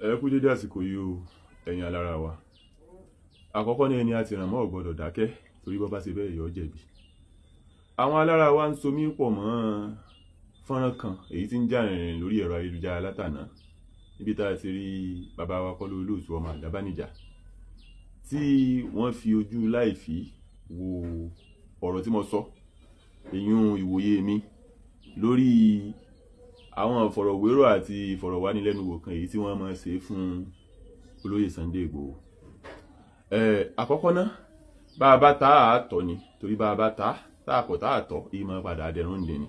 Ẹ kú dédé àsìkò yìí o, ẹ̀yin alára wa. Àkọ́kọ́ ní ẹni àti ìrànmọ́ ò gbọ́dọ̀ dákẹ́, torí bọ́ bá ṣe bẹ́ẹ̀ yọ jẹ̀bi. Àwọn alára wa ń so mí pọ̀ mọ́ fọ́nrán kan èyí tí ń jà rìnrìn lórí ẹ̀rọ ayélujára látàná, níbi tá a ti rí bàbá wa Kọ́lá Olóòtú ọmọ Àdábánijà tí wọ́n fi ojú láìfí wo ọ̀rọ̀ tí mo sọ, ìyún ìwòye mi lórí àwọn ìfọ̀rọ̀wérọ̀ àti ìfọ̀rọ̀wánilẹ́nuwò kan èyí tí wọ́n máa ṣe fún olóyè Sunday Igboho. Àkọ́kọ́ náà, bá a bá ta àtọ̀ ni, torí bá a bá ta tá a kọ̀ tá a tọ̀, ìmọ̀ padà dẹrùn lè ní.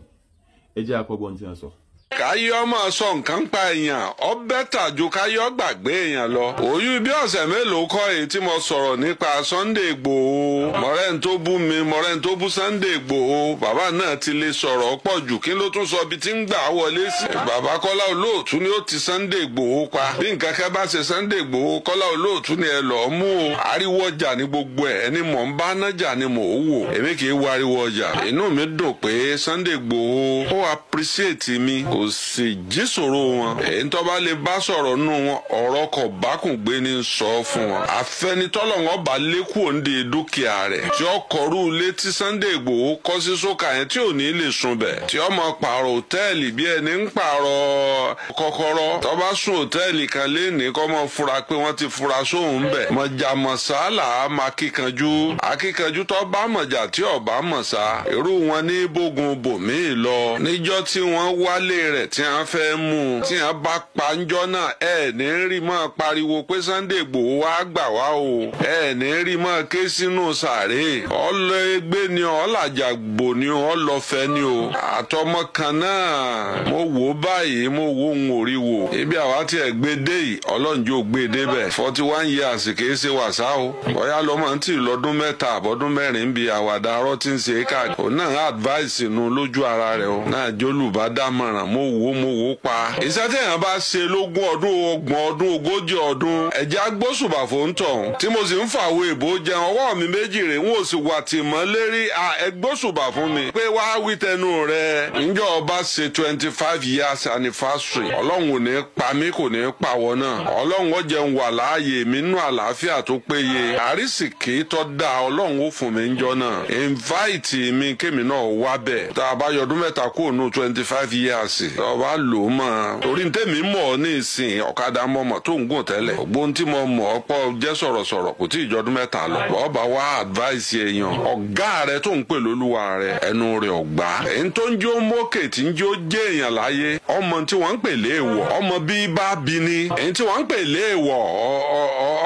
Ẹ jẹ́ akọ́gbọ́n tí wọ́n sọ. Káyọ̀ máa sọ nǹkan pa èèyàn, ọ bẹ́tà ju káyọ̀ gbàgbé èèyàn lọ. Òyìn bí ọ̀sẹ̀ mélòó kọ́ èyí tí mo sọ̀rọ̀ nípa Sunday Igboho. Mọ̀rẹ́ ń tó bú mi, mọ̀rẹ́ ń tó bú Sunday Igboho. Bàbá náà ti lè sọ̀rọ̀ pọ̀ jù, kí ló tún sọ bí tí ń gbà wọlé sí. Bàbá Kọ́lá Olóòtú ni ó ti Sunday Igboho pa. Bí nǹkan kan bá ṣe Sunday Igboho, Kọ́lá Olóòtú ni ẹ lọ́ọ́ mú o. Ariwo ọjà ni gbogbo ẹ̀, ẹni mọ̀ ń bá nájà ni mò ń wò. Èmi kì í wo ariwo ọjà. Inú mi dùn pé Sunday Igboho ó appreciate mi, kò sì jísòro wọn. Èyí tó bá lè bá sọ̀rọ̀ nù wọn, ọ̀rọ̀ kò bákùn gbé ní sọ fún wọn. Àfẹnitọ́lọ̀ wọn bá lékù òǹde dúkìá rẹ̀ tí ó kọrú létí Sunday Igboho kọ́ sí sókà yẹn tí ò ní lè sùn bẹ̀, tí ó máa pààrọ̀ òtẹ́ẹ̀lì bí ẹni ń pààrọ̀ kọ́kọ́rọ́. Tó bá sùn òtẹ́ẹ̀lì kan lénìí, kó máa fura pé wọ́n ti fura sóhun bẹ̀. Mọ̀jà mọ̀sálà máa kíkanjú, akíkanjú tó bá mọ̀jà tí ò bá mọ̀sá, irú wọn ní bógun bòmíì lọ. Níjọ́ tí wọ́n wálé rẹ̀ tí a fẹ́ mú, tí a bá pa ńjọ́ náà, ẹ ní rí mọ́ pariwo pé Sunday Igboho wá gbà wá o. Ẹ ní rí mọ́ ké sínú sàré. Ọlọ́ẹgbẹ́ ni ọ̀làjàgbò ni ọlọ́fẹ́ ni o. Àtọmọ kan náà mo wò báyìí, mo wò ń orí wò. Ibi àwa tí ẹ gbé dé yìí, Ọlọ́run jọ̀ọ́ gbé débẹ̀. 41 years kì í ṣe wàsá o. Bóyá lọ́mọ ń tì lọ́dún 3 àbọ̀dún 4 ń bi àwàdà arọ́ tí ń ṣe káàkiri. Òun náà advice nu lójú ara rẹ̀ o. Náà jólùbádámọ̀ràn, mo wò pa. Iṣẹ́ téèyàn bá ṣe lógún ọdún, 30 ọdún, 40 ọdún, ẹ̀jẹ̀ agbóṣùbà fò ń tọ̀hún. Tí mo sì ń fàwọ̀ èbó jẹun, ọwọ́ mi méjì rè, n ò sì wà tì mọ́ lérí ẹgbóṣùbà fún mi. Pé wá wí tẹnu rẹ̀, ǹjọ́ ọba ṣe 25 years anniversary. Ọlọ́run ò ní pa mí, kò ní pàwọ́ náà. Ọlọ́run ó jẹun wà láàyè mi nínú àlàáfíà tó péye. Àrísìkí tó dáa Ọlọ́run ó fún mi ńjọ́ náà. Invite mi kémi náà wá bẹ̀. Tá a bá yọdún 3 kúrò nù 25 years, ọba lò ó mọ̀. Torí tèmi mọ̀ ọ́ ní ìsìn, ọ̀kadà mọ̀mọ̀ tó ń gùn tẹ́lẹ̀. Ògbóhun tí mo mọ̀ ọ́ pọ̀ jẹ́ sọ̀rọ̀sọ̀rọ̀ kò tí ì jọdún 3 lọ. Ọba wá advice èèyàn, ọ̀gá rẹ tó ń pè lólúwa rẹ, ẹnu rẹ ọ̀gbá. Èyí tó ń jó mókè tí ń jó jẹ́ èèyàn láyé, ọmọ tí wọ́n ń pè léèwọ̀, ọmọ bí bá bí ni. Èyí tí wọ́n ń pè léèwọ̀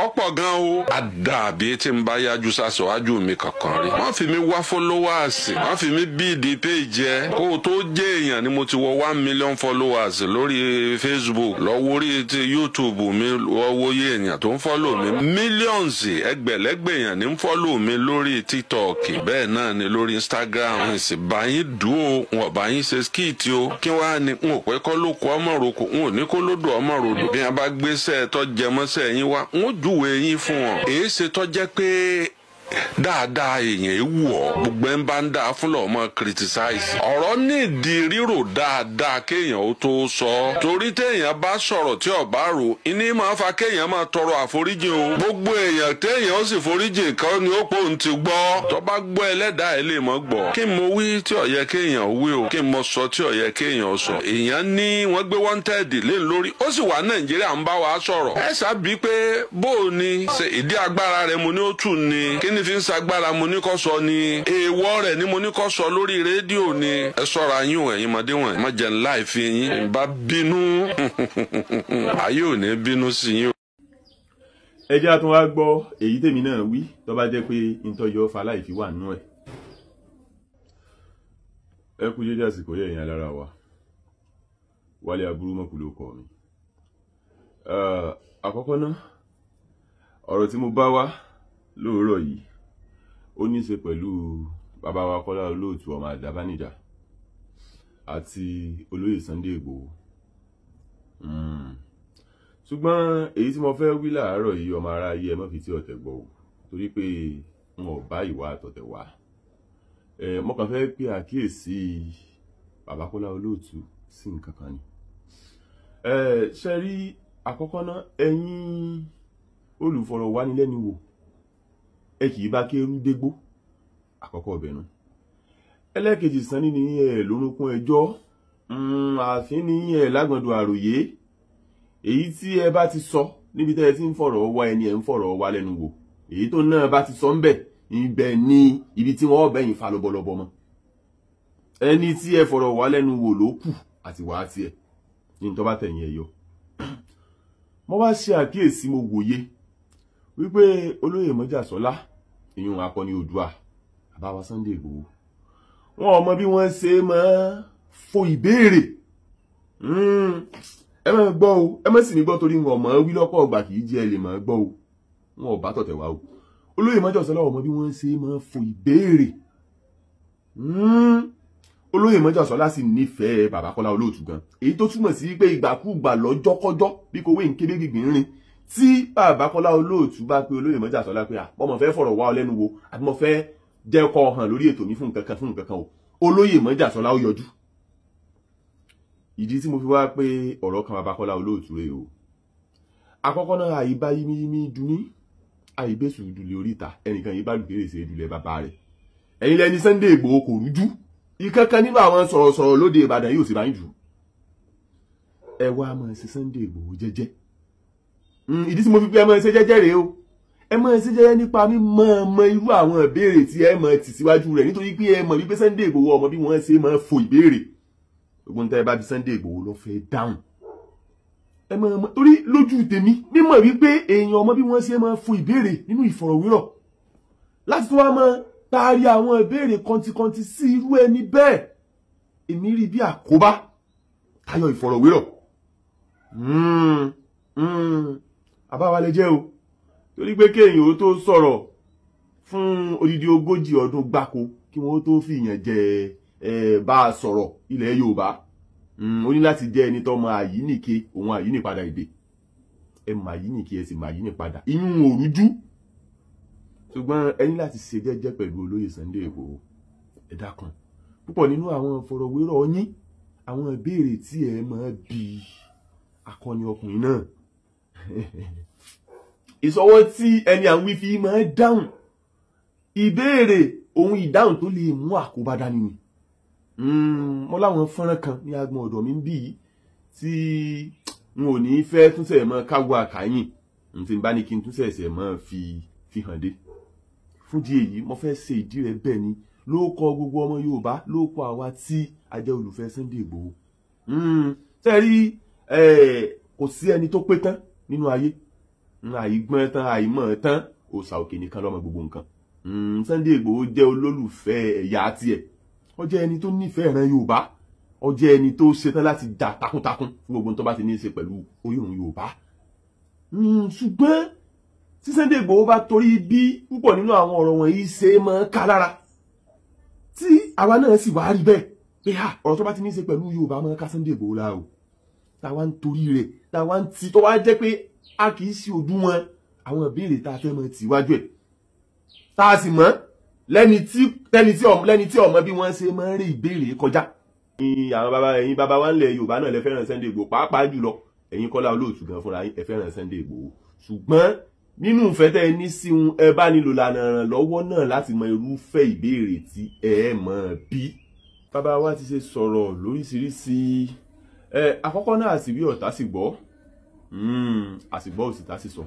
ọ̀pọ̀ gan o. Àdàbí tí ń bá yájú sásọ̀wájú mi kankan rí. Wọ́n fi mi wá followers, wọ́n fi mi bíìdì péjì ẹ. Kó o tó jẹ́ èèyàn ni mo ti wọ 1 million followers lórí Facebook, lọ́wọ́ orí ti YouTube mi, lọ́wọ́ iye èèyàn tó ń follow mi, millions ẹgbẹ̀lẹ́gbẹ̀ èèyàn ní ń follow mi lórí TikTok, bẹ́ẹ̀ náà ni lórí Instagram. N sì bá yín dùn o, n ò bá yín ṣe skit o. Kí wàá ní n ò pẹ́ kọ́ ló kọ́ ọmọ roko, n ò ní kó lódò ọmọ rodò. Bí wọn bá gbéṣẹ́ tó jẹmọ́sẹ́ yín wá, n ó júwe yín fún wọn. Èyí ṣe tó jẹ́ pé dáadáa èèyàn ewu ọ, gbogbo ẹ ń bá ń dáa fún lọ́ọ́ mọ́ criticize. Ọ̀rọ̀ nídìí rírò dáadáa kéèyàn ó tó sọ. Torí téèyàn bá sọ̀rọ̀ tí ó bá rò, iní máa fa kéèyàn máa tọrọ àforíjì o. Gbogbo èèyàn téèyàn ó sì foríjì kan ni ó pòun ti gbọ́. Tó bá gbọ́ ẹlẹ́dàá ẹ lè mọ́ gbọ́. Kí mo wí tí ó yẹ kéèyàn wí o, kí mo sọ tí ó yẹ kéèyàn sọ. Èèyàn ní wọ́n gbé wanted lé lórí, ó sì wà Nàìjíríà ń bá wa sọ̀rọ̀. Ẹ sábì pé bó o ní ṣe ìdí agbára rẹ̀ mo ní ó tù ní. Kí ni fi ń sagbára mo ní kó sọ ni, èèwọ̀ rẹ̀ ni mo ní kó sọ lórí rédíò ni. Ẹ ṣọ́ra yín o, ẹ̀yin ọmọdé wọ̀nyí, má jẹ́ ńlá ìfi yín ń bá bínú, ayé ò ní bínú sí yín o. Ẹ jẹ́ àtún wá gbọ́ èyí tèmi náà wí, tó bá jẹ́ pé ntọ́jọ́ faláìfi wà nú ẹ̀. Ẹ kú dédé àsìkò yẹ ẹ̀yin alára wa. Wálé Aburúmọ̀kù ló kọ mi. Àkọ́kọ́ náà, ọ̀rọ̀ tí mo bá wá lóòrọ̀ yìí ó ní í ṣe pẹ̀lú bàbá wa Kọ́lá Olóòtú ọmọ Àdábánijà àti olóyè Sunday Igboho. Ṣùgbọ́n èyí tí mo fẹ́ wí láàárọ̀ yìí, ọmọ ará ayé ẹ má fi tí ọ̀tẹ̀ gbọ́ o, torí pé n ò bá ìwà àtọ̀tẹ̀ wá. Mo kàn fẹ́ pe àkíyèsí bàbá Kọ́lá Olóòtú sí nǹkan kan ni. Ṣe rí Àkọ́kọ́ náà, ẹ̀yin olùfọ̀rọ̀wánilẹ́nuwò ẹ kì í bá kéérú dégbó, àkọ́kọ́ ọbẹ̀ nu. Ẹlẹ́ẹ̀kejì, Sanni ní ẹ̀ lórúnkún ẹjọ́, ààfin ní ẹ̀ lágbọ̀ndọ̀ àròyé. Èyí tí ẹ bá ti sọ níbi tẹ́ ẹ ti ń fọ̀rọ̀ wá ẹni ẹ̀ ń fọ̀rọ̀ wá lẹ́nu wò, èyí tó náà bá ti sọ ń bẹ̀ ibẹ̀ ní ibi tí wọ́n bẹ̀yìn fa lọ́bọ̀lọ́bọ̀ mọ́. Ẹni tí ẹ fọ̀rọ̀ wá lẹ́nu wò ló kù àti wàá tiẹ̀ ní tó bá tẹ̀yìn ẹ̀ yọ. Mo wá ṣe àkíyèsí, mo wòye wípé olóyè Mọ́jàsọ́lá, ìyún akọni Oòduà, àbáwá Sunday Igboho, wọn ò mọ bí wọ́n ṣe máa fo ìbéèrè. Ẹ má gbọ́ o, ẹ má sì ní gbọ́ torí wọn mọ̀ wí lọ́pọ̀ ọgbà kì í jẹ́ ẹ lè máa gbọ́ o, wọn ò bá tọ̀tẹ̀ wá o. Olóyè Mọ́jàsọ́lá ò mọ bí wọ́n ṣe máa fo ìbéèrè. Olóyè Mọ́jàsọ́lá sì nífẹ̀ẹ́ bàbá Kọ́lá Olóòtú gan, èyí tó túmọ̀ sí pé ìgbàkúùgbà lọ́jọ́kọ́jọ́ bí kò wé nkébé gbìngbìn rin tí bàbá Kọ́lá Olóòtú bá pe olóyè Mọ́jàsọ́lá pé àpọ̀ mo fẹ́ fọ̀rọ̀ wá ọ lẹ́nu wo àbí mo fẹ́ jẹ́ kó hàn lórí ètò mi fún nǹkan kan fún nǹkan kan o, olóyè Mọ́jàsọ́lá ó yọjú. Ìdí tí mo fi wá pé ọ̀rọ̀ kan bàbá Kọ́lá Olóòtú rèé o. Àkọ́kọ́ náà, àyíbá yímíyímí dunní, àyíbẹ̀sù dùlẹ̀ oríta, ẹnìkan yìí bá lùkèrè sí dùlẹ̀ bàbá rẹ̀. Ẹ̀yin lẹni Sunday Igboho kò rújú, ìkankan nínú àwọn sọ̀rọ̀sọ̀rọ̀ lóde Ìbàdàn yóò sì bá ń jù. Ẹ wá máa ṣe Sunday Igboho jẹ́jẹ́. Ìdí tí mo fi pé ẹ máa ṣe jẹ́jẹ́ rèé o. Ẹ máa ṣe jẹ́jẹ́ nípa mímọ̀ mọ irú àwọn ìbéèrè tí ẹ máa tì síwájú rẹ̀, nítorí pé ẹ mọ̀ wípé Sunday Igboho ọmọ bí wọ́n ṣe máa fo ìbéèrè. Gbogbo nǹkan ẹ bá bí Sunday Igboho lọ fẹ́ dáhùn. Ẹ máa mọ̀ torí lójú tèmi mímọ̀ wípé èèyàn ọmọ bí wọ́n ṣe máa fo ìbéèrè nínú ìfọ̀rọ̀wérọ̀ láti tó wá máa taari àwọn ìbéèrè kọntikọnti sí irú ẹni bẹ́ẹ̀, èmi rí bí àkóbá tayọ ìfọ̀rọ̀wérọ̀. Àbáwálé jẹ́ o, torí pé kéèyàn ó tó sọ̀rọ̀ fún odidi 40 ọdún gbáko kí wọ́n tó fi ìyàn jẹ bá a sọ̀rọ̀ ilẹ̀ Yorùbá, ó ní láti jẹ́ ẹni tó mọ àyínìke òun àyínìpadà èdè. Ẹ mọ àyínìke, ẹ sì mọ àyínìpadà, inú òrújú. Ṣùgbọ́n ẹ ní láti ṣe jẹ́jẹ́ pẹ̀lú olóyè Sunday Igboho. Ẹ dákun, púpọ̀ nínú àwọn ìfọ̀rọ̀wérọ̀ yín, àwọn ìbéèrè tí ẹ máa bi akọni ọkùnrin náà, ìsọwọ́ tí ẹni à ń wí fi máa dáhùn ìbéèrè ohun ìdáhùn tó lè mú àkóbá dání ni. Mo láwọn fọ́nrán kan ní agbọn ọ̀dọ̀ mi ń bí yìí tí n ò ní fẹ́ túnṣe mọ́ káwọ́ àkáyìn n tí n bá ní kí n túnṣe ẹ̀sẹ̀ mọ́ fi hàn dé. Fún di èyí, mo fẹ́ ṣe ìdí rẹ̀ bẹ́ẹ̀ ni ló kọ gbogbo ọmọ Yorùbá, ló kọ àwa tí a jẹ́ olùfẹ́ Sunday Igboho. Ṣé rí, kò sí ẹni tó pé tán nínú ayé, àìgbọ́n tán, àìmọ̀ tán, òòṣà òkè nìkan lọ́mọ gbogbo nǹkan. Sunday Igboho jẹ́ olólùfẹ́ ẹ̀yà tiẹ̀, ó jẹ́ ẹni tó nífẹ̀ẹ́ ìran Yorùbá, ó jẹ́ ẹni tó ṣetán láti jà takuntakun fún gbogbo tó bá ti ní í ṣe pẹ̀lú orí òun Yorùbá. Ṣùgbọ́n tí Sunday Igboho bá torí bí púpọ̀ nínú àwọn ọ̀rọ̀ wọ̀nyí ṣe máa ń ká lára, tí àwa náà sì wá rí bẹ́ẹ̀ pé ọ̀rọ̀ tó bá ti ní í ṣe pẹ̀lú Yorùbá máa ń ká Sunday Igboho lára o, táwa ń torí rẹ̀, táwa ń ti tó wá jẹ́ pé a kì í ṣe ojú wọn àwọn ìbéèrè tá a fẹ́ mọ tì wájú ẹ̀, tá a sì mọ̀ lẹ́ni tí ọmọ bí wọ́n ṣe máa ń rí ìbéèrè kọjá. Àwọn bàbá, ẹ̀yin bàbá wa ńlẹ̀ Yorùbá náà lẹ fẹ́ràn Sunday Igboho, pàápàá jùlọ ẹ̀yin Kọ́lá Olóòtú gan fúnra yín ẹ fẹ́ràn Sunday Igboho. Ṣùgbọ́n nínú ìfẹ́ tẹ́ ẹ ní sí un, ẹ bá nílò lànà ìrànlọ́wọ́ náà láti mọ irúfẹ́ ìbéèrè tí ẹ mọ̀ bí. Bàbá wa ti ṣe sọ̀rọ̀ lóríṣiríṣi. Àkọ́kọ́ náà, àsìwí ọ̀tá sì gbọ́, àsìgbọ́ òsì tá sì sọ,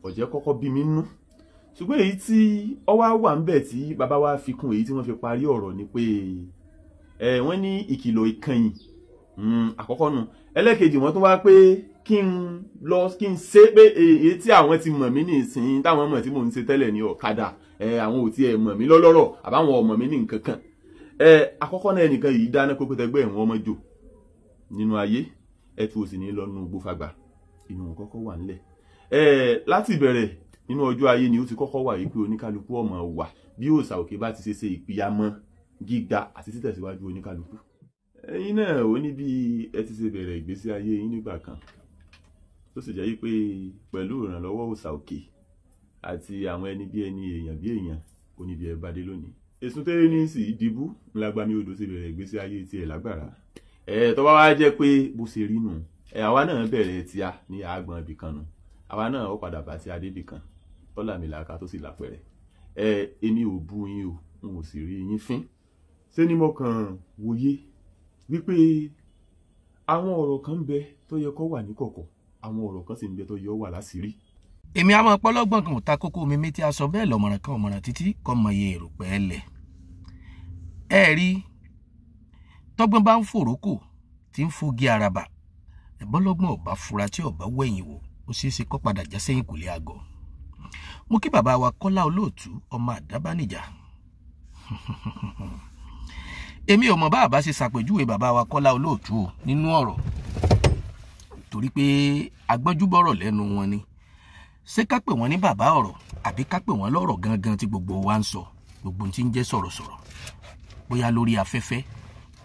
ọ̀jẹ́ kọ́kọ́ bí mi nú. Ṣùgbọ́n èyí tí ọwá wà ń bẹ̀ tí bàbá wa fi kún èyí tí wọ́n fi parí ọ̀rọ̀ ni pé wọ́n ní ìkìlọ̀ ìkànnì àkọ́kọ́ nu. Ẹlẹ́kejì, wọ́n tún wá pé kí n lọ kí n ṣe pé èyí tí àwọn ti mọ̀ mí nísìnyí, táwọn mọ̀ tí mò ń ṣe tẹ́lẹ̀ ní ọ̀kadà, àwọn ò tiẹ̀ mọ̀ mí lọ́lọ́rọ̀ àbáwọn ọmọ mi ní nǹkan kan. Àkọ́kọ́ náà, ẹnìkan yìí dáná pé pẹ́tẹ́gbẹ́ ẹ̀wọ̀n ọmọ jò nínú ayé, ẹtù òsì ní lọ́nu gbófagbà, inú kọ́kọ́ wà ńlẹ̀. Láti ìbẹ̀rẹ̀ nínú ọjọ́ ayé ni ó ti kọ́kọ́ wà yìí pé oníkálukú ọmọ wà bí òòṣà òkè bá ti ṣe ṣe ìpìyàmọ́ gíga àti títẹ̀síwájú oníkálukú. Ẹ̀yin náà ó ní bí ẹ ti ṣe bẹ̀rẹ̀ ìgbésí ayé yín nígbà kan, tó sì jẹ́ pé pẹ̀lú ìrànlọ́wọ́ òòṣà òkè àti àwọn ẹni bí ẹni, èèyàn bí èèyàn, ó ní bí ẹ bá dé lónìí. Èsùn tẹ́lẹ̀ ní sì dìbú ńlágbàmí odò ti bẹ̀rẹ̀ ìgbésí ayé tiẹ̀ lágbára. Tó bá wá jẹ́ pé bó ṣe rí nù, Àwa náà bẹ̀rẹ̀ tíá ní àgbọn ibì kan nù, àwa náà ó padà bá tí a débì kan tọ́lá mi làákà tó sì lápẹ̀rẹ̀. Èmi ò bú yín o, n ò sì rí yín fín. Ṣé ni mo kàn wòye wípé àwọn ọ̀rọ̀ kan ń bẹ tó yẹ kó wà ní kọ̀kọ̀, àwọn ọ̀rọ̀ kan sì ń bẹ tó yẹ ó wà láṣìírí. Èmi àmọ́ ọpọlọgbọ́n kan ò ta kókó mi méjì aṣọ bẹ́ẹ̀ lọ́mọ̀ràn kan ọ̀mọ̀ràn títí kọ́ mọ iye èrò pẹ́ẹ́lẹ̀. Ẹ rí tọ́gbọ́n bá ń fòrókò tí ń fogi àràbà, ẹ̀bọ́lọ́gbọ́n ọ̀bá fura tí ọ̀bá wẹ̀yìn wò, ó ṣeé ṣe kó padà já sẹ́yìn kùlé àgọ́. Mo kí bàbá wa Kọ́lá Olóòtú ọmọ Àdábánijà. Èmi ò mọ̀ bá àbá ṣe ṣàpèjúwe bàbá wa Kọ́lá Olóòtú o nínú ọ̀rọ̀, torí pé agbọ́njúbọ̀rọ̀ lẹ́nu wọn ni. Ṣé ká pè wọ́n ní bàbá ọ̀rọ̀ àbí ká pè wọ́n lọ́rọ̀ gangan tí gbogbo wa ń sọ, gbogbo tí ń jẹ́ sọ̀rọ̀sọ̀rọ̀, bóyá lórí afẹ́fẹ́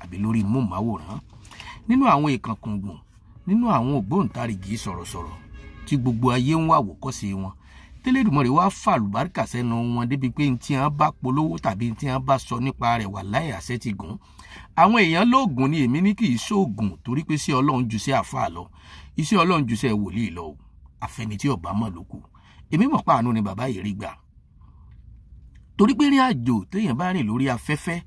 àbí lórí móhùnmáwòrán. Nínú àwọn ìkànkùngbùn, nínú àwọn ògbóǹtarìgì sọ̀rọ̀sọ̀rọ̀ tí gbogbo ayé ń wá àwòkọ́ṣe wọn, tẹ́lẹ̀dùmọ̀rẹ́ wá fàlùbáríkà sẹ́nu wọn débi pé ntí wọn bá polówó tàbí ntí wọn bá sọ nípa rẹ̀ wà láì àṣẹ ti gùn. Àwọn èèyàn lóògùn ni, èmi ní kì í ṣoògùn, torí pé sí Ọlọ́run ju sí àfáà lọ, iṣẹ́ Ọlọ́run ju sí wòlíì lọ o, àfẹni tí ọba mọ̀ ló kù. Èmi mọ̀ pàánù ni bàbá yìí rí gbà, torí pé rìn àjò téèyàn bá rìn lórí afẹ́fẹ́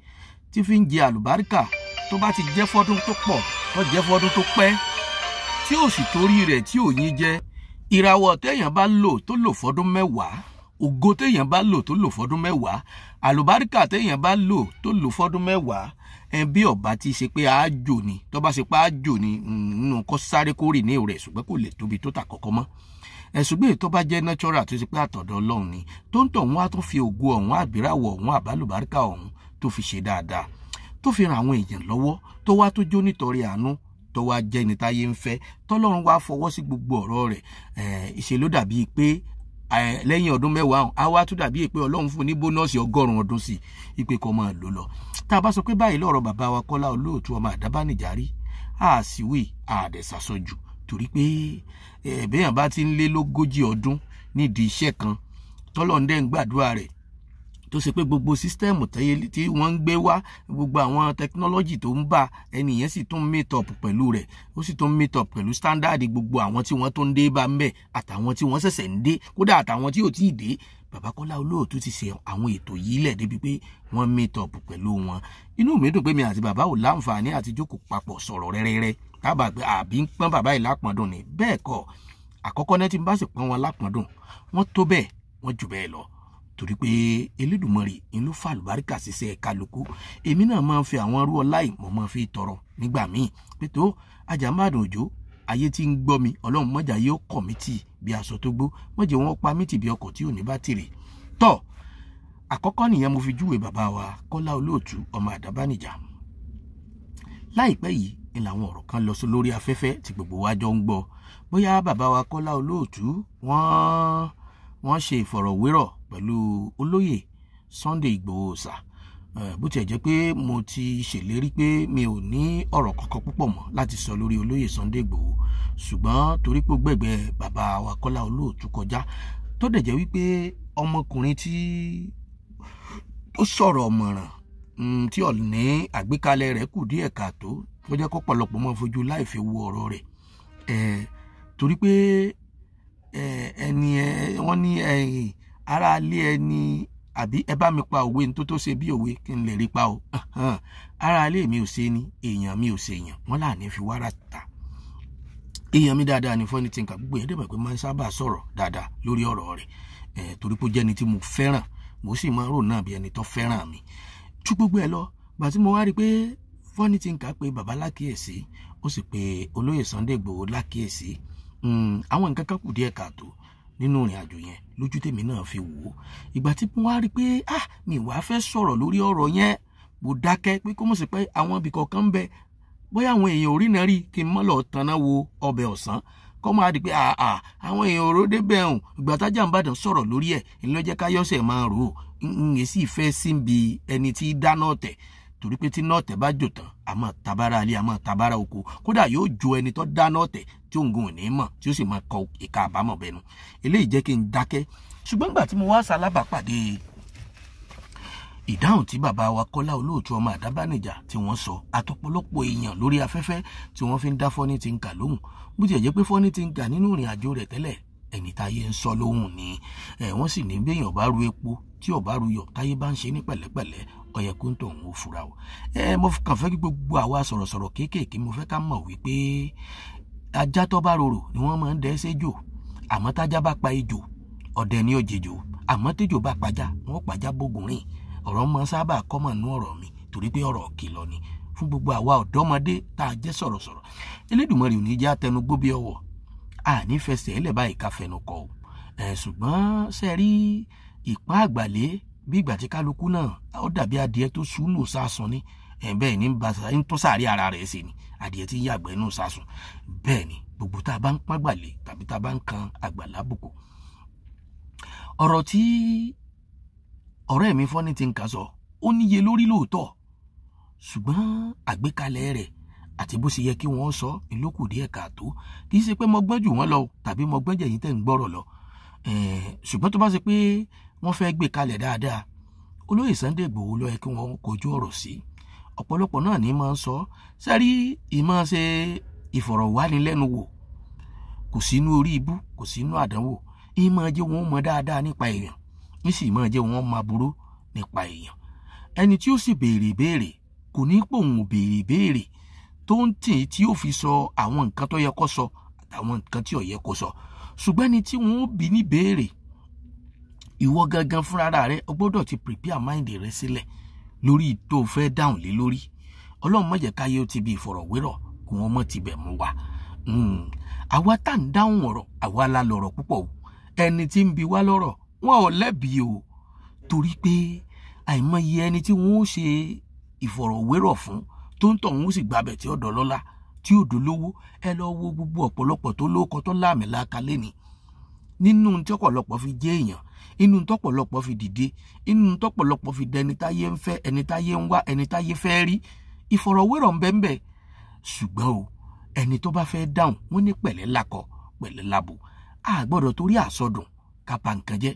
tí fi ń jẹ àlùbáríkà, tó bá ti jẹ́ fọ́dún tó pọ̀, tó jẹ́ fọ́dún tó pẹ́, tí ò sì torí rẹ̀ tí ò yín jẹ, ìràwọ̀ téèyàn bá lò tó lò fọ́dún 10, ògo téèyàn bá lò tó lò fọ́dún 10, àlùbáríkà téèyàn bá lò tó lò fọ́dún 10, bí ọba ti ṣe pé àájò ni, tó bá ṣe pé àájò ni, nínú kó sáré kó rì ní rẹ̀, ṣùgbọ́n kò lè tóbi tó tà kọ́kọ́ mọ́. Ṣùgbọ́n èyí tó bá jẹ́ natural tó ṣe pé àtọ̀dọ̀ Ọlọ́run ni, tó ń tọ̀ wọ́n á tún fi ògo ọ̀hún àbíràwọ̀ ọ̀hún àbálùbáríkà ọ̀hún tó fi ṣe dáadáa, tó fi ran àwọn èèyàn lọ́wọ́, tó wá tó jó nítorí àánú, tó wá jẹ́ ní táyé ń fẹ́, tọ́lọ́run wá fọwọ́ sí gbogbo ọ̀rọ̀ rẹ̀. Ìṣe ló dàbí pé lẹ́yìn ọdún 10 ọ̀hún á wá tún dàbí pé Ọlọ́run fún ní bónọ́ọ̀sì 100 ọdún sí i pé kó máa lò lọ. Tá a bá sọ pé báyìí lọ́rọ̀ bàbá wa Kọ́lá Olóòtú ọmọ Àdábánijà rí, a sì wí àdẹ̀sàsọjù, torí pé béèyàn bá ti ń lé lógójì ọdún nídìí iṣẹ́ kan, tọ́lọ́run dẹ̀ ń gbàdúrà rẹ̀, tó ṣe pé gbogbo sísítẹ́ẹ̀mù tí wọ́n ń gbé wá, gbogbo àwọn tẹkinọ́lọ́jì tó ń bá ẹni yẹn sì tún meet up pẹ̀lú rẹ̀, ó sì tún meet up pẹ̀lú standard gbogbo àwọn tí wọ́n tó ń dé bá ń bẹ̀, àtàwọn tí wọ́n ṣẹ̀ṣẹ̀ ń dé, kódà àtàwọn tí ò tí ì dé. Bàbá Kọ́lá Olóòtú ti ṣe àwọn ètò yìí lẹ̀ débi pé wọ́n meet up pẹ̀lú wọn. Inú mi dùn pé mi àti bàbá ò láǹfààní àti jókòó papọ̀ sọ̀rọ̀ rẹ́rẹ́rẹ́ tábà pé àbí ń pọ́n bàbá yìí lápọ̀ndùn ni. Bẹ́ẹ̀ kọ́, àkọ́kọ́ náà tí ń bá sì pọ́n wọn lápọ̀ndùn, wọ́n tó bẹ́ẹ̀, wọ́n jù bẹ́ẹ̀ lọ, torí pé Elédùmarè ń ló fàlùbáríkà ṣiṣẹ́ kálukú. Èmi náà máa ń fi àwọn arú ọlá yìí, mo máa fi tọrọ nígbà míì pé tó Ajámbádùn Òjó, ayé tí ń gbọ́ mi, Ọlọ́run mọ́jà yóò kọ̀ mí tì bí aṣọ tó gbó, mọ́jẹ̀ wọn pa mí tì bí ọkọ̀ tí ò ní bátìrì. Tọ́ àkọ́kọ́ nìyẹn mo fi júwe bàbá wa Kọ́lá Olóòtú ọmọ Àdábánijà. Láìpẹ́ yìí ni làwọn ọ̀rọ̀ kan lọ sí lórí afẹ́fẹ́ tí gbogbo wa jọ ń gbọ́, bóyá bàbá wa Kọ́lá Olóòtú wọ́n ṣe ìfọ̀rọ̀wérọ̀ pẹ̀lú olóyè Sunday Igboho Òòṣà. Bó tiẹ̀ jẹ́ pé mo ti ṣèlérí pé mi ò ní ọ̀rọ̀ kankan púpọ̀ mọ́ láti sọ lórí olóyè Sunday Igboho, ṣùgbọ́n torí pé gbẹ̀gbẹ́ bàbá wa Kọ́lá Olóòtú kọjá, tó dẹ̀ jẹ́ wípé ọmọkùnrin tí ó sọ̀rọ̀ ọ̀mọ̀ràn tí ò ní àgbékalẹ̀ rẹ̀ kù díẹ̀ káàtó, tó jẹ́ kọ́pọ̀lọpọ̀ máa fojú láì fi wo ọ̀rọ̀ rẹ̀, torí pé ẹni wọ́n ní ará ilé ẹni, àbí ẹ bá mi pa òwe ní tó ṣe bí òwe kí n lè rí pa o, ará ilé mi ò ṣe ni, èèyàn mi ò ṣe èèyàn, wọ́n là ní fi wàrà ta. Èèyàn mi dáadáa ni Funny Thinker, gbogbo yẹn dẹ̀bẹ̀ pé máa ń sábà sọ̀rọ̀ dáadáa lórí ọ̀rọ̀ rẹ̀, torí pé ó jẹ́ ẹni tí mo fẹ́ràn, mo sì máa ń rò náà bí ẹni tó fẹ́ràn mi. Tú gbogbo ẹ lọ, gbà tí mo wá rí i pé Funny Thinker pé bàbá lákìyèsí, ó sì pé olóyè Sunday Igboho lákìyèsí, àwọn nǹkan kan kù díẹ̀ káàtó nínú ìrìn àjò yẹn lójú tèmi náà fi wò ó. Ìgbà tí mo wá rí i pé mi wàá fẹ́ sọ̀rọ̀ lórí ọ̀rọ̀ yẹn, mo dákẹ́ pé kó mọ̀ sí pé àwọn ibì kọ̀ọ̀kan ń bẹ, bóyá àwọn èèyàn orí náà rí kí n mọ́ lọ tanná wo ọbẹ̀ ọ̀sán, kọ́ máa di pé àwọn èèyàn òró débẹ̀ ọ̀hún. Ìgbà tájà ń bàdàn sọ̀rọ̀ lórí ẹ̀ ńlọ́jẹ́ káyọ̀sẹ̀ máa rò ó, ń sì fẹ́ síbi ẹni tí dáná ọ̀tẹ̀, torí pé tí náà tẹ̀ bá jò tán, a máa tabára alé, a máa tabára oko, kódà yóò jo ẹni tó dáná ọ̀tẹ̀ tí òun gan ò ní mọ̀, tí ó sì máa kọ ìka àbámọ̀ bẹnu. Eléyìí jẹ́ kí n dákẹ́. Ṣùgbọ́n ìgbà tí mo wá ṣalábàápàdé Ìdáhùn tí bàbá wa Kọ́lá Olóòtú ọmọ Àdábánijà tí wọ́n sọ àtọ̀pọ̀lọpọ̀ èèyàn lórí afẹ́fẹ́ tí wọ́n fi ń dá Funny Thinker lóhùn, bó tiẹ̀ jẹ́ pé Funny Thinker nínú ìrìn àjò rẹ̀ tẹ́lẹ̀ ẹni táyé ń sọ lóhùn ni. Wọ́n sì ní béèyàn bá ru epo tí ò bá ru yọ̀ táyé bá ń ṣe ní pẹ̀lẹ́pẹ̀lẹ́, ó yẹ kó ń tọ̀ ń fura o. Mo kàn fẹ́ kí gbogbo àwa sọ̀rọ̀sọ̀rọ̀ kéékèèké, mo fẹ́ ká mọ̀ wípé ajá tó bá rorò ni wọ́n máa ń dẹ́ séjò, àmọ́ tájá bá pa ejò ọdẹ ni ó jẹjò, àmọ́ téjò bá pajá wọ́n pajá bógun rìn. Ọ̀rọ̀ mọ sábà kọ́mọ̀ nú ọ̀rọ̀ mi torí pé ọ̀rọ̀ kìlọ̀ ni fún gbogbo àwa ọ̀dọ́mọdé tá a jẹ́ sọ̀rọ̀sọ̀rọ̀. Elédùmarè ò ní jẹ́ àtẹnugbó bí ọwọ́, àní fẹsẹ̀ ẹlẹ̀ báyìí ká fẹnu kọ o. Ṣùgbọ́n ṣe rí ìpá àgbàlé bí ìgbà tí kálukú náà ó dàbí adìẹ tó sùnù sásùn ni. Bẹ́ẹ̀ ni ń tún sàárè ara rẹ̀ ṣe ni adìẹ tí ń yàgbẹ́ nù sásùn. Bẹ́ẹ̀ ni gbogbo tá a bá ń pọ́n àgbàlé tàbí tá a bá ń kan àgbàlá bùkù. Ọ̀rọ̀ tí ọ̀rẹ́ mi Funny Thinker sọ ó níye lórí lóòótọ́, ṣùgbọ́n àgbékalẹ̀ rẹ̀ àti bó ṣe yẹ kí wọ́n sọ ìlókù díẹ̀ káàtó. Kì í ṣe pé mo gbọ́n jù wọ́n lọ tàbí mo gbọ́n jẹ̀yìn tẹ̀ ń gbọ́rọ̀ lọ, ṣùgbọ́n tó bá ṣe pé wọ́n fẹ́ gbé kalẹ̀ dáadáa, olóyè Sunday Igboho ló yẹ kí wọ́n kojú ọ̀rọ̀ sí. Ọ̀pọ̀lọpọ̀ náà ní máa ń sọ sẹ́rí ìmọ̀ ṣe ìfọ̀rọ̀wánilẹ́nuwò kò sínú orí ibú, kò sínú àdánwò, ìmọ̀ jẹ́ wọn mọ̀ dáadáa nípa èèyàn, ní sì máa jẹ́ wọn máa burú nípa èèyàn. Ẹni tí ó sì béèrè béèrè kò ní pòun ò béèrè béèrè tó ń tì tí ó fi sọ àwọn nǹkan tó yẹ kó sọ àtàwọn nǹkan tí ò yẹ kó sọ. Ṣùgbọ́n ẹni tí wọ́n bí ní béèrè, ìwọ gangan fúnra rẹ o gbọ́dọ̀ ti prepare mind rẹ sílẹ̀ lórí tó fẹ́ dáhùn lé lórí. Ọlọ́run má jẹ́ káyé ó ti bí ìfọ̀rọ̀wérọ̀ kí wọ́n mọ̀ tibẹ̀ mú wa. Àwa tá ń dáhùn ọ̀rọ̀ àwa la lọ̀rọ̀ púpọ̀ o. Ẹni tí ń bi wá lọ́rọ̀ wọn ò lẹ́bi o, torí pé àìmọye ẹni tí wọ́n ó ṣe ìfọ̀rọ̀wérọ̀ fún tó ń tọ̀ wọ́n sì gbabẹ̀ tí ó dọ̀lọ́lá tí ó dolówó. Ẹ lọ wo gbogbo ọ̀pọ̀lọpọ̀ tó lóko tó láàmìlaka lẹ́ni nínú tí ọ̀pọ̀lọpọ̀ fi jẹ́ èèyàn, inú tọ́pọ̀lọpọ̀ fi dìde, inú tọ́pọ̀lọpọ̀ fi dẹni táyé ń fẹ́, ẹni táyé ń wá, ẹni táyé fẹ́ rí. Ìfọ̀rọ̀wérọ̀ ń bẹ ń bẹ. Ṣùgbọ́n o, ẹni tó bá fẹ́ dáhùn wọ́n ní pẹ̀lẹ́ lakọ pẹ̀lẹ́ labo. A gbọ́dọ̀ torí àsọdùn ká bà nǹkan jẹ́,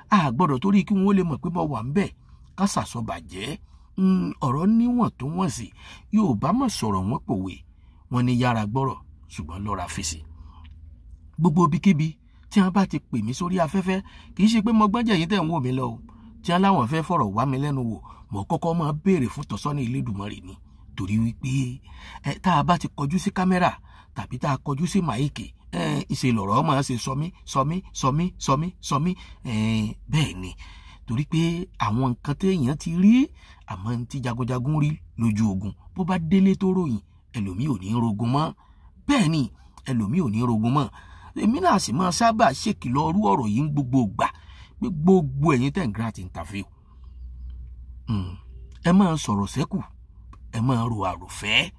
a gbọ́dọ̀ torí kí wọ́n lè mọ̀ pé mo wà ń bẹ̀ ká sàsọbàjẹ́. Ọ̀rọ̀ níwọ̀n tó wọ̀n sí. Yorùbá mọ̀ sọ̀rọ̀ wọn pòwe, wọn ní yára gbọ́rọ̀ ṣùgbọ́n lọ́ra fèsì. Gbogbo ibikíbi tí wọ́n bá ti pè mí sórí afẹ́fẹ́, kì í ṣe pé mo gbọ́n jẹ̀yìn tẹ̀ ń wò mí lọ o. Tí wọ́n láwọn fẹ́ fọ̀rọ̀ wá mi lẹ́nu wò, mo kọ́kọ́ máa béèrè fún tọ́sọ́nà Elédùmarè ni, torí wípé tá a bá ti kọjú sí kámẹ́rà tàbí tá a kọjú sí máìkì, ìṣe lọ̀rọ̀ máa ṣe sọmí sọmí sọmí sọmí sọmí. Bẹ́ẹ̀ ni, torí pé àwọn nǹkan téèyàn ti rí àmọ́ tí jagunjagun rí lójú ogun, bó bá délé tó ròyìn ẹlòmíì ò ní rogun mọ́. Bẹ́ẹ̀ ni ẹlòmíì ò ní rogun mọ́. Èmi náà sì máa sábà ṣèkìlọ̀ ọrú ọ̀rọ̀ yìí ń gbogbo gbà pé gbogbo ẹ̀yin tẹ̀ ń grant interview, ẹ máa sọ̀rọ̀ sẹ́kù, ẹ máa ro àròfẹ́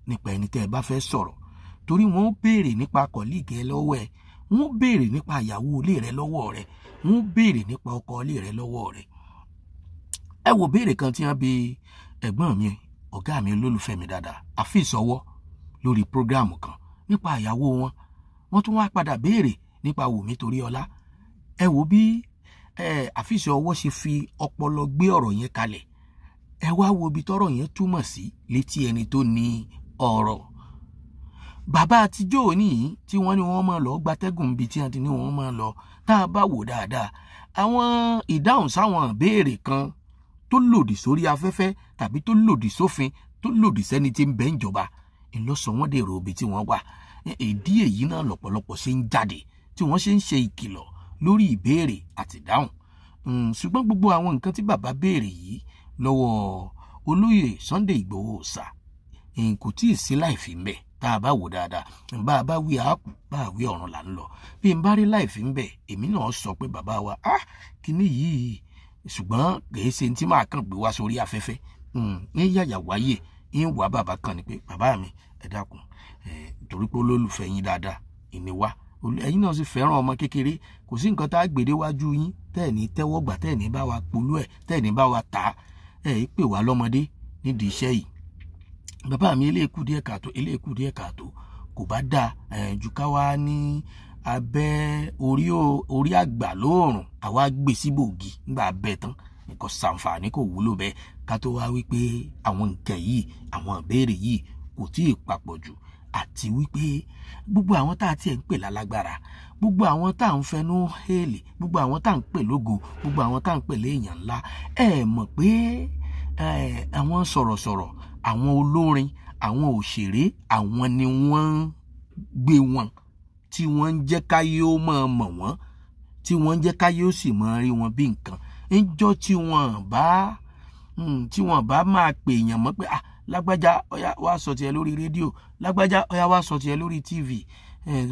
nípa ẹni tẹ́ ẹ bá fẹ́ sọ̀rọ̀, torí wọ́n ó béèrè nípa kọ̀líìgì ẹ lọ́wọ́ ẹ, wọ́n ó béèrè nípa ìyàwó ilé rẹ lọ́wọ́ rẹ, wọ́n ó béèrè nípa ọkọ ilé rẹ lọ́wọ́ rẹ. Ẹ wo béèrè kan tí wọ́n bi ẹ̀gbọ́n mi, ọ̀gá mi olólùfẹ́ mi dáadáa, Àfíìsọwọ́, lórí prógráàmù kan nípa ìyàwó wọn. Wọ́n tún wá padà béèrè nípa Wùmí Toríọlá. Ẹ wo bí Àfíìsọwọ́ ṣe fi ọpọlọ gbé ọ̀rọ̀ yẹn kalẹ̀. Ẹ wá wo ibi tọ́rọ̀ yẹn túmọ̀ sí létí ẹni tó ní ọ̀rọ̀. Bàbá àtijọ́ òní yìí tí wọ́n ní wọ́n máa lọ gbatẹ́gùn bíi tí wọ́n ti ní wọ́n máa lọ, tá a bá wò dáadáa àwọn ìdáhùn sáwọn ìbéèrè kan tó lòdì sórí afẹ́fẹ́ tàbí tó lòdì sófin tó lòdì sẹ́ni tí ń bẹ ń jọba ńlọsọ wọ́n dèrò ibi tí wọ́n wà. Ìdí èyí náà lọ́pọ̀lọpọ̀ ṣe ń jáde tí wọ́n ṣe ń ṣe ìkìlọ̀ lórí ìbéèrè àti ìdáhùn. Ṣùgbọ́n gbogbo àwọn nǹkan tí bàbá béèrè yìí lọ́wọ́ olóyè Sunday Igboho ṣá kò tí ì sí láìfi ń bẹ̀. Tá a bá wò dáadáa, bá a bá wí àákù, bá a wí ọ̀run là ń lọ. Bí n bá rí láìfi ń bẹ̀, èmi náà sọ pé bàbá wa kíní yìí, ṣùgbọ́n kìí ṣe tí màá kàn gbé wá sórí afẹ́fẹ́. Ní yàyà wáyé ń wá bàbá kan ni pé bàbá mi ẹ dákun, torí pé olólùfẹ́ yín dáadáa ìní wá, ẹ̀yin náà sì fẹ́ràn ọmọ kékeré, kò sí nǹkan tá a gbèdé wájú yín tẹ́ẹ̀ ní tẹ́wọ́ gbà, tẹ́ẹ̀ ní bá wa polú ẹ̀, tẹ́ẹ̀ ní bá wa tà á, ẹ̀ pè wá lọ́mọdé nídìí iṣẹ́ yìí. Bàbá mi eléèkú díẹ̀ kàtó, eléèkú díẹ̀ kàtó, kò bá dáa ju ká wá ní abẹ́ orí àgbà lóòrùn àwa gbé síbògì nígbà abẹ́ tán Kò sàǹfààní, kò wúlò bẹ́ẹ̀. Ká tó wá wípé àwọn nǹkan yìí, àwọn ìbéèrè yìí kò tí ì papọ̀ jù, àti wípé gbogbo àwọn tá a tiẹ̀ ń pè lálágbára, gbogbo àwọn tá à ń fẹnu hélì, gbogbo àwọn tá à ń pè lógo, gbogbo àwọn tá à ń pè léèyàn ńlá, ẹ mọ̀ pé àwọn sọ̀rọ̀sọ̀rọ̀, àwọn olórin, àwọn òṣèré, àwọn ni wọ́n ń gbé wọn, tí wọ́n ń jẹ́ káyé ó máa mọ̀ wọ́n, tí wọ́n ń jẹ́ káyé ó sì máa rí wọn bí nǹkan. Ńjọ́ tí wọ́n bá máa pè èèyàn mọ́ pé ah lágbájá ọ̀yá wá sọ tiẹ̀ lórí rédíò, lágbájá ọ̀yá wá sọ tiẹ̀ lórí tv,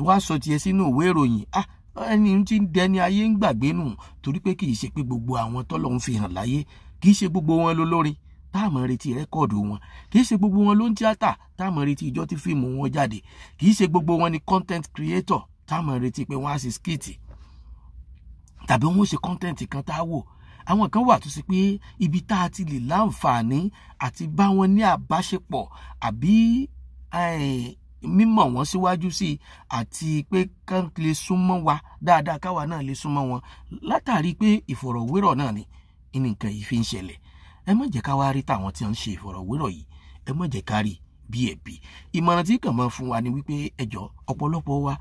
wá sọ tiẹ̀ sínú ìwé ìròyìn, ah ẹni tí ń dẹni ayé ń gbàgbé nù. Torí pé kì í ṣe pé gbogbo àwọn tọ́lọ́run fi hàn láyé, kì í ṣe gbogbo wọn lólórin tá a máa retí rẹ́kọ̀dù wọn, kì í ṣe gbogbo wọn ló ń tíátà tá a máa retí ìjọ tí fíìmù wọn jáde, kì í ṣe gbogbo wọn ni content creator tá a máa retí pé wọ́n á ṣe skit tàbí wọ́n ó ṣe content kan tá a wò. Àwọn kan wà tó ṣe pé ibi tá a ti lè láǹfààní àti bá wọn ní àbáṣepọ̀ àbí mímọ̀ wọ́n síwájú sí i, àti pé kán lè súnmọ́ wa dáadáa, káwa náà lè súnmọ́ wọn, látàrí pé ìfọ̀rọ̀wérọ̀ náà ni nǹkan yìí fi ń ṣẹlẹ̀. Ẹ má jẹ́ ká wá rí tàwọn tí wọ́n ń ṣe ìfọ̀rọ̀wérọ̀ yìí, ẹ má jẹ́ ká rí bí ẹ̀bi. Ìmọ̀ràn tí kàn máa fún wa ni wípé ẹ jọ̀ọ́, ọ̀pọ̀lọpọ̀ wa,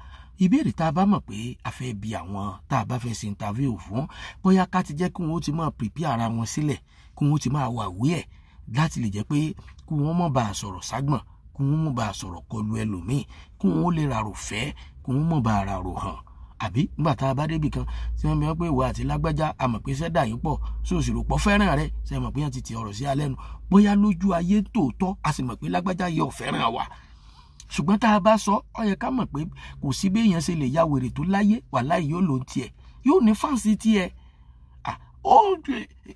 ìbéèrè tá a bá mọ̀ pé a fẹ́ bi àwọn tá a bá fẹ́ ṣe interview fún, bóyá ká ti jẹ́ kí wọ́n ó ti máa prepare ara wọn sílẹ̀, kí wọ́n ó ti máa wà wí ẹ̀, láti lè jẹ́ pé kí wọ́n má bàa sọ̀rọ̀ ságbọ̀n, kí wọ́n má bàa sọ̀rọ̀ kọlu ẹlòmíì, kí wọ́n ó lè ràrò fẹ́, kí wọ́n má bàa ràrò hàn. Àbí nígbà tá a bá débì kan tí wọ́n bí wọ́n pé ìwà àti lágbájá, a mọ̀ pé sẹ́dá yín pọ̀, sóòsì rò pọ̀ fẹ́ràn rẹ̀, ṣe mọ̀ pé wọ́n ti ti ọ̀rọ̀ sí alẹ́ nu, bóyá lójú ayé tòótọ́ a sì mọ̀ pé lágbájá yẹ ò fẹ́ràn wa. Ṣùgbọ́n tá a bá sọ, ó yẹ ká mọ̀ pé kò sí bí èèyàn ṣe lè ya wèrè tó láyé, wàláhì yóò lò tiẹ̀, yóò ní fáǹsì tiẹ̀, ó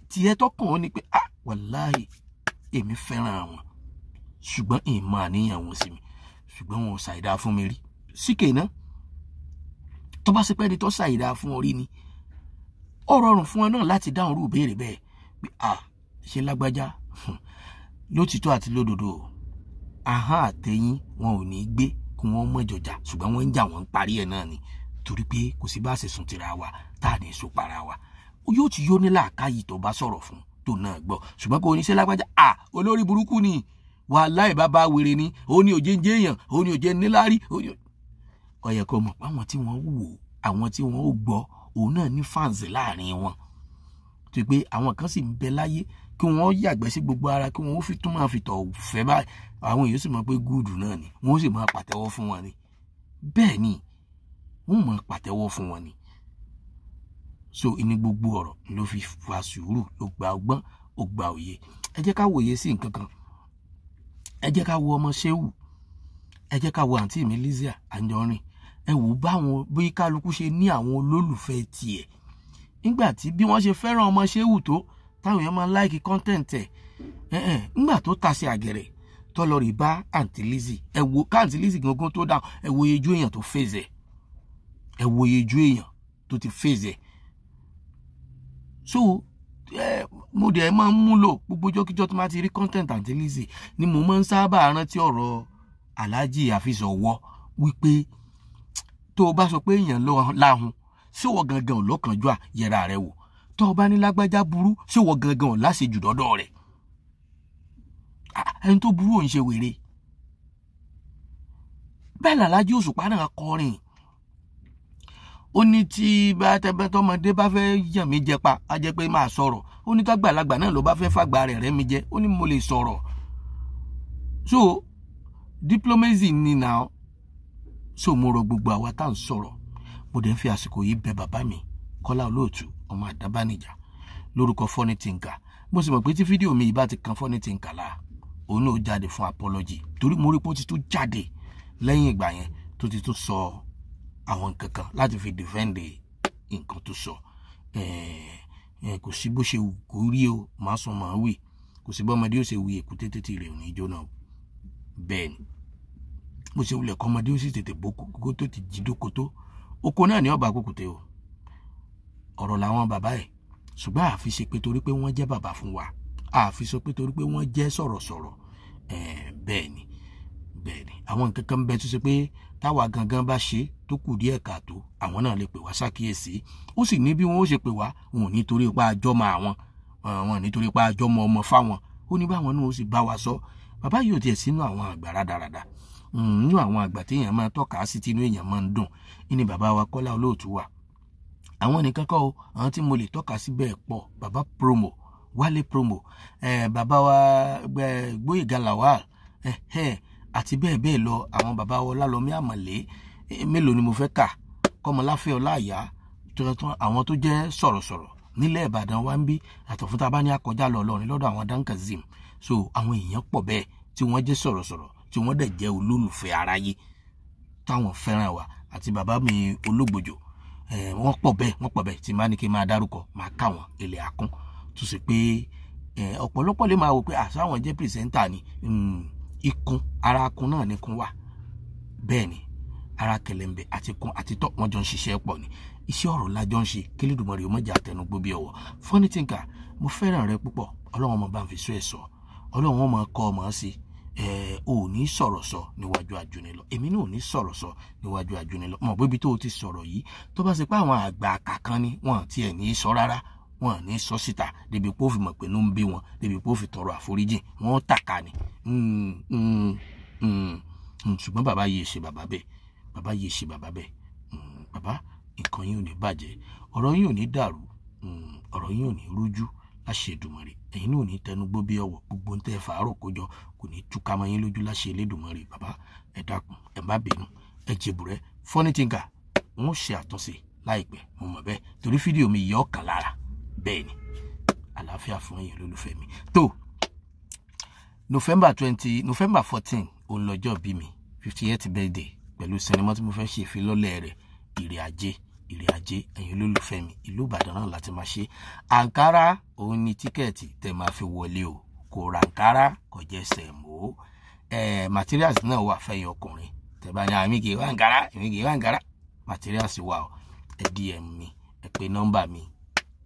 tiẹ̀ tọkàn ó ní pé wàláhì èmi fẹ́ràn àwọn, ṣùgbọ́n ìmọ̀ àníyàn wọn sí mi, ṣùgbọ́n wọn ò ṣàìdá fún mi rí. Síkè náà tó bá ṣe pé ẹni tó ṣàìdá fún ọ rí ni, ó rọrùn fún ọ náà láti dáhùn irú ìbéèrè bẹ́ẹ̀ pé ṣe lágbájá lótìtọ́ àti lódodo, ahọ́n àtẹ̀yìn wọn ò ní gbé kí wọ́n mọ̀ jọjà, ṣùgbọ́n wọ́n ń jà, wọ́n ń parí ẹ̀ náà ni, torí pé kò sí bá ṣe sùn tìra wa tá à ní so para wa. Yóò ti yó ní làákàyè tó bá sọ̀rọ̀ fún tó náà gbọ́, ṣùgbọ́n kò ní ṣe lágbájá olórí burúkú ni, wàláhì bàbá wèrè ni, ó ní òjé ń jẹ́ èèyàn, ó ní òjé níláárí. Ó yẹ kó mọ̀ pé àwọn tí wọ́n wò, àwọn tí wọ́n ó gbọ́, òun náà ní fans láàrin wọn, tó pé àwọn kan sì ń bẹ láyé kí wọ́n yàgbẹ́ sí gbogbo ara, kí wọ́n ó fi tún máa fi tọ̀ fẹ́ báyìí, àwọn èèyàn sì mọ̀ pé gúùdù náà ni, wọ́n sì máa pàtẹ́wọ́ fún wọn ni. Bẹ́ẹ̀ ni wọ́n máa pàtẹ́wọ́ fún wọn ni. So ìní gbogbo ọ̀rọ̀ ló fi fa sùúrù, ló gba ọgbọ́n, ó gba òye. Ẹ jẹ́ ká wòye sí nǹkan kan, ẹ jẹ́ ká wo ọmọ Ṣéwù, ẹ jẹ́ ká wo àǹtí mi Lizzy Anjorin, ẹ wò báwọn bí kálukú ṣe ní àwọn olólùfẹ́ tiẹ̀. Nígbà tí bí wọ́n ṣe fẹ́ràn ọmọ Ṣéwù tó, táwọn èèyàn máa ń láìkí content ẹ̀, nígbà tó tasẹ̀ àgẹ̀rẹ̀ tó lọ rí bá àǹtí Lizzy, ẹ wo káàǹtí Lizzy gangan tó dáhùn, ẹ wo iyejú èèyàn tó fèzẹ̀, ẹ wo iyejú èèyàn tó ti fèzẹ̀. So mo dẹ̀ máa ń múlò gbogbo jọ́kíjọ́ tó máa ti rí content àǹtí Lizzy ni mo máa ń sábà rántí ọ̀rọ̀ Alhaji Afeez Owo wípé tó o bá sọ pé èèyàn láhùn, ṣé wọ́n gangan ò lọ́kànjúà, yẹra rẹ wò. Tó o bá ní lágbájá burú, ṣé wọ́n gangan ò láṣejù dọ́dọ̀ rẹ̀? Ẹni tó burú ò ń ṣe wèrè. Bẹ́ẹ̀ l'Alhaji Òṣùpá náà kọrin, ó ní tí tọmọdé bá fẹ́ yàn mí jẹ pa, á jẹ́ pé máa sọ̀rọ̀. Ó ní tágbàlagbà náà ló bá fẹ́ fàgbà rẹ̀ rẹ́ mi jẹ, ó ní mo lè sọ̀rọ̀. So diplomacy ni now. So mo rọ gbogbo àwa tá à ń sọ̀rọ̀, mo dẹ̀ ń fi àsìkò yìí bẹ bàbá mi Kọ́lá Olóòtú ọmọ Àdábánijà lórúkọ Funny Thinker. Mo sì mọ̀ pé tí fídíò mi yìí bá ti kan Funny Thinker la, òun náà jáde fún apology, torí mo rí pé ó ti tún jáde lẹ́yìn ìgbà yẹn tó ti tún sọ àwọn nǹkan kan láti fi defend nǹkan tó sọ. Kò sí bó ṣe kò rí o, màá sọ màá wì, kò sí bọ́mọdé ó ṣe wí èkúté tètè rẹ̀ ò ní jóná. Bẹ́ẹ̀ ni bó ṣe wulẹ̀ kọ́mọdé ó sì tètè bó kó tó ti jí dókótó, oko náà ní ọba kòkòtè o. Ọ̀rọ̀ làwọn bàbá ẹ̀, ṣùgbọ́n àfi ṣe pé torí pé wọ́n jẹ́ bàbá fún wa, àfi sọ pé torí pé wọ́n jẹ́ sọ̀rọ̀sọ̀rọ̀. Bẹ́ẹ̀ ni, bẹ́ẹ̀ ni àwọn nǹkan kan bẹ tó ṣe pé táwa gangan bá ṣe tó kù díẹ̀ káàtó, àwọn náà lè pè wá ṣàkíyèsí. Ó sì ní bí wọ́n ó ṣe pè wá, wọn ò ní torí pa àjọmọ àwọn, Wọn nítorí pé àjọmọ ọmọ fáwọn, ó ní báwọn náà ó sì bá wa sọ. Bàbá yìí ò tiẹ̀ sínú àwọn àgbà rádaràda, nínú àwọn àgbà téèyàn máa tọ́ka sí tínú èèyàn máa ń dùn ní bàbá wa Kọ́lá Olóòtú wà. Àwọn nìkan kọ́ o, àwọn tí mo lè tọ́ka sí bẹ́ẹ̀ pọ̀. Bàbá promo, Wálé promo, bàbá wa Gbóyèga Lawal, àti bẹ́ẹ̀ bẹ́ẹ̀ lọ. Àwọn bàbá wa Ọlálọ́mí Àmọ̀lé, mélòó ni mo fẹ́ kà, Kọ́mọláfẹ́ Ọláìyá, tuntun àwọn tó jẹ́ sọ̀rọ̀sọ̀rọ̀ nílẹ̀ Ìbàdàn wa ń bí, àtọ̀fún tá a bá ní akọjá lọ Ìlọrin lọ́dọ̀ àwọn Dankazim. So àwọn èèyàn pọ̀ bẹ́ẹ̀ tí wọ́n jẹ́ sọ̀rọ̀sọ̀rọ̀, tí wọ́n dẹ̀ jẹ́ olólùfẹ́ aráyé táwọn fẹ́ràn wa, àti bàbá mi Ológbòjò. Wọ́n pọ̀ bẹ́ẹ̀, wọ́n pọ̀ bẹ́ẹ̀ tí máa ní kí n máa dárúkọ, máa kà wọ́n ilẹ̀ àkún. Tó sì pé ọ̀pọ̀lọpọ̀ lè máa wò pé àṣà àwọn jẹ́ pìrìsẹ́ńtà ni. Ikun ara akun náà ni kun wà, bẹ́ẹ̀ ni ara kẹlẹ̀ǹbẹ̀ àti kun àti tọ́ wọ́n jọ ń ṣiṣẹ́ pọ̀ ni. Iṣẹ́ ọ̀rọ̀ la jọ ń ṣe. Kélédùmarè ó má jẹ́ àtẹnugbó bí ọwọ́. Funny Thinker, mo fẹ́ràn rẹ púpọ̀. Ọlọ́run ọmọ bá ń fi sọ ẹ̀ sọ, Ọlọ́run ọmọ kọ́ ọmọ sí ẹ. Ò ní sọ̀rọ̀ sọ níwájú àjùní lọ, èmi náà ò ní sọ̀rọ̀ sọ níwájú àjùní lọ. Mọ̀ pé ibi tó o ti sọ̀rọ̀ yìí, tó bá ṣe pé àwọn àgbà kàkan ni wọn tiẹ̀ ní í sọ rárá, wọn ní sọ síta débi pé ó fi mọ̀ pé inú ń bí wọn, débi pé ó fi tọrọ àforíjìn, wọn tàka ni. Ṣùgbọ́n bàbá yìí ṣe bàbá bẹ́ẹ̀, bàbá yìí ṣe bàbá bẹ́ẹ̀. Bàbá, nǹkan yín ò ní bàjẹ́, ọ̀rọ̀ yín ò ní dàrú, ọ̀rọ̀ yín ò ní rújú láṣẹ Èdùmàrè. Ẹ̀yin náà ò ní tẹnugbó bí ọwọ́, gbogbo ń tẹ́ fàárọ̀ kójọ kò ní túká mọ́ yín lójú láṣẹ Elédùmarè. Bàbá, ẹ dákun, ẹ má bínú, ẹ jẹ̀bùrẹ́. Funny Thinker, wọ́n ṣe àtúnṣe láìpẹ́, mo mọ̀ bẹ́ẹ̀, torí fídíò mi yọ ọ̀kan lára. Bẹ́ẹ̀ ni, àlàáfíà fún ẹ̀yin olólùfẹ́ mi. Tó November 20, November 14 òun lọ́jọ́ bí mi, 58th birthday, pẹ̀lú sinimá tí mo fẹ́ ṣe ìfilọ́lẹ̀ rẹ̀, Ìrè Ajé. Ìrè Ajé, ẹ̀yin olólùfẹ́ mi, ìlú Ìbàdàn náà láti máa ṣe. Àǹkárá òun ni tíkẹ́ẹ̀tì tẹ̀ máa fi wọlé o, kò ra àǹkárá kò jẹ́ sẹ̀mó. Materials náà wà fẹ́yìn ọkùnrin tẹ̀ bá ní àmì kì í wá àǹkárá, èmi kì í wá àǹkárá, materials wà o. Ẹ DM mi, ẹ pe nọ́mbà mi.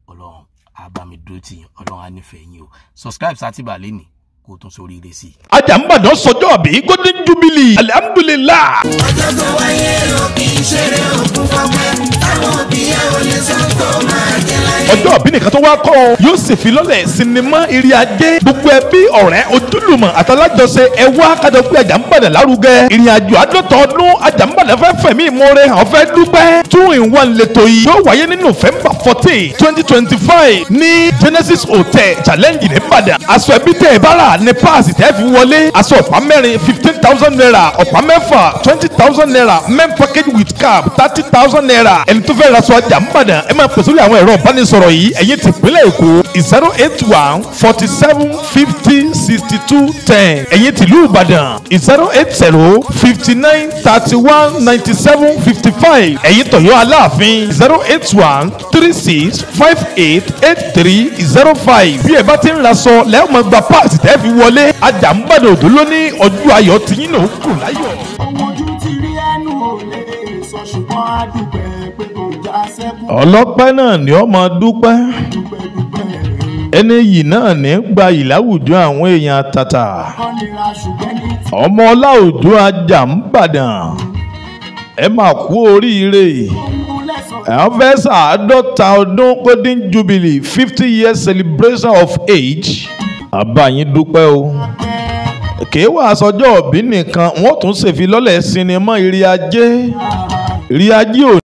Ọlọ́run á bá mi dúró tì yín, Ọlọ́run á nífẹ̀ẹ́ yín o. Subscribe sátìbà lẹ́nìí kó tún sórí ire sí i. Àjàmbàdàn sọjọ́ bí golden jubilee, alhamdulillah. Ọjọ́ tó wáyé ló kì í ṣeré òkú fọpẹ́, táwọn òbí ẹ̀ ò lè sọ tó máa jẹ́ láyé. Ọjọ́ òbí nìkan tó wá kọ́ ọ yóò sì fi lọ́lẹ̀ sinimá Ìrè Ajé. Gbogbo ẹbí, ọ̀rẹ́, ojúlùmọ̀ àtàlájọṣe, ẹ wá kájọ pé Àjàmbàdàn lárugẹ. Ìrìn àjò 50 ọdún Àjàmbàdàn fẹ́ fẹ̀mí ìmoore hàn, fẹ́ dúpẹ́. 2 in 1 lẹ́tọ̀ yìí yóò wáyé ní November 14, 2025 ní Genesis Hotel Challenge ní Ìbàdàn. Aṣọ ẹbí tẹ̀ bára ní páàsì tẹ́ fi wọlé. Aṣọ ọ̀pá mẹ́rin 15,000 naira, ọ̀pá mẹ́fà 20,000 naira, men package with cap 30,000 naira. Ẹni tó fẹ́ raṣọ Àjàmbàdàn, ẹ máa pèsè lórí àwọn ẹ̀rọ ìbánisọ̀rọ̀ yìí. Ẹ̀yin tìpínlẹ̀ Èkó 081 47 50 62 10. Ẹ̀yin tìlú Ìbàdàn 080 59 31 97 55. Ẹ̀yin tọ̀yọ́ Aláàfin 081 36 58 83 05. Bí ẹ bá ti ń raṣọ lẹ́ẹ̀ máa gba páàsì tẹ́ fi wọlé. Àjàmbàdàn òdò ló ní ọjọ́ ayọ̀ tiyín náà kù láyọ̀. Ohun ojú ti rí ẹnu ò lè sọ, ṣùgbọ́n a dúpẹ́ pé kò já sẹ́kù. Ọlọ́pẹ́ náà ni ó máa dúpẹ́, Dúpẹ́ dúpẹ́. ẹni yìí náà ní gbayì láwùjọ àwọn èèyàn àtàtà. Kọ́ nira ṣùgbọ́n ní ti Ọmọ ọlá òjò Àjàmbàdàn, ẹ máa kú oríire. òun lẹ́sọ̀. Ẹ fẹ́ ṣàádọ́ta ọdún golden jubilee, 50 years celebration of age. Àbá yín dúpẹ́ o. Kì í wá aṣọjọ́ òbí nìkan, wọ́n tún ṣèfilọ́lẹ̀ sinimá Ìrè Ajé. Ìrè Ajé ò